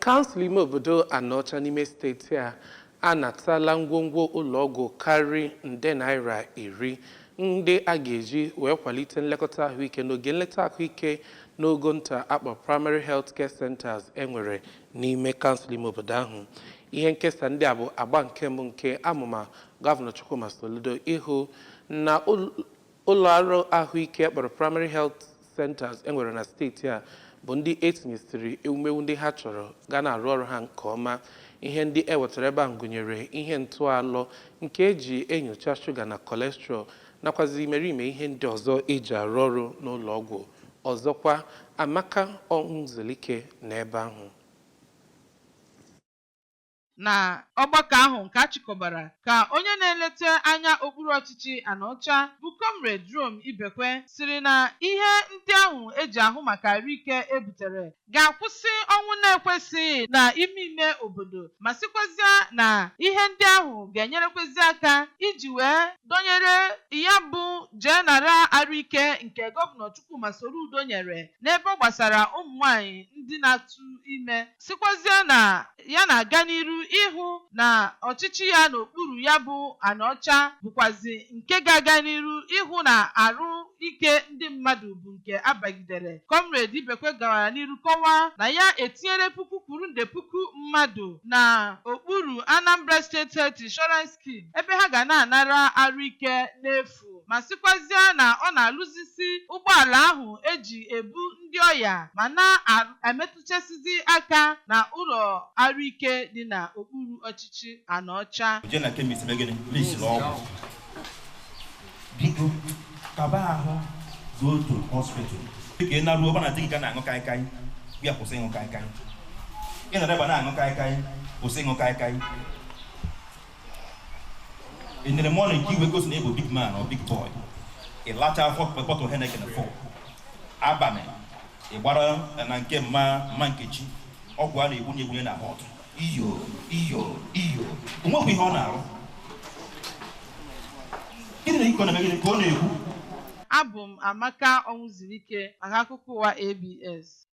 Kansụl ime obodo Anaọcha n'ime steeti a anatala ngwongwo ụlọọgwụ karịrị nde naira 10 ndị a ga-eji wee kwalite nlekọta ahụike n'oge nleta ahụike n'ogo nta akpọ Primary Health Care Centers e nwere n'ime kansụl ime obodo ahụ. Ihe nkesa ndị a bụ agba nke mbụ nke amụma Gọvanọ Chukwuma Soludo ịhụ na ụlọ ọrụ ahụike akpọrọ Primary Health Centers e nwere na steeti a bụ ndị etinyesịrị ewumewu ndị ha chọrọ ga na-arụ ọrụ ha nke ọma. Ihe ndị e wetara ebe ahụ gụnyere ihe ntụalọ nke eji enyocha shuga na cholesterol nakwazi imerime ihe ndị ọzọ eji arụ ọrụ n'ụlọ ọgwụ. Ọzọkwa, Amaka Ọnwụzulike n'ebe ahụ. Na ọgbakọ ahụ nke a chịkọbara ka onye na-eleta anya okpuru ọchịchị Anaọcha bụ Comrade Jerome Ibekwe sịrị na ihe ndị ahụ eji ahụ maka arụike e butere ga-akwụsị ọnwụ na-ekwesịghị na ime ime obodo, ma sịkwazịa na ihe ndị ahụ ga-enyerekwazị aka iji wee dọnyere ya bụ jee nara arụike nke Gọvanọ Chukwuma Soludo nyere n'ebe ọ gbasara ụmụ nwaanyị ndị na-atụ ime, sịkwazịa na ya na-aga n'iru ịhụ na ọchịchị ya n'okpuru ya bụ Anaọcha bụkwazị nke ga-aga n'iru ịhụ na arụ ike ndị mmadụ bụ nke abagidere. Comrade Ibekwe gawara n'iru kọwaa na ya etinyere puku kwuru nde puku mmadụ na okpuru Anambra State Health Insurance Scheme ebe ha ga na-anara arụ ike n'efu, ma sịkwazịa na ọ na-alụzisi ụgbọala ahụ eji ebu ndị ọya ma na-emetụchasịzi aka na ụlọ arụike dị na okpuru ọchịchị Anaọcha. Jee na chemist mee gịnị? Mixiri ọgwụ. Biko, kaba ahụ go to hospital. Dịka ị naruo ọba na di gị ga na-aṅụ kaikai, bịa kwụsị ịṅụ kaikai. Ị nọrọ ebe a na-aṅụ kaikai, kwụsị ịṅụ kaikai. Ị nyere money ka iwe gosi na ị bụ big man or big boy. Ị lacha afọ bottle Heineken 4. Abalị ị gbara na nke mma mma Nkechi, ọgwụ a na-egbunye egbunye na hot. Iyo iyo iyo, o nwekwa ihe ọ na-arụ. Gịnị na iko na-eme gịnị ka ọ na-ekwu? Abụ m Amaka Ọnwụzurike maka akụkọ ụwa ABS.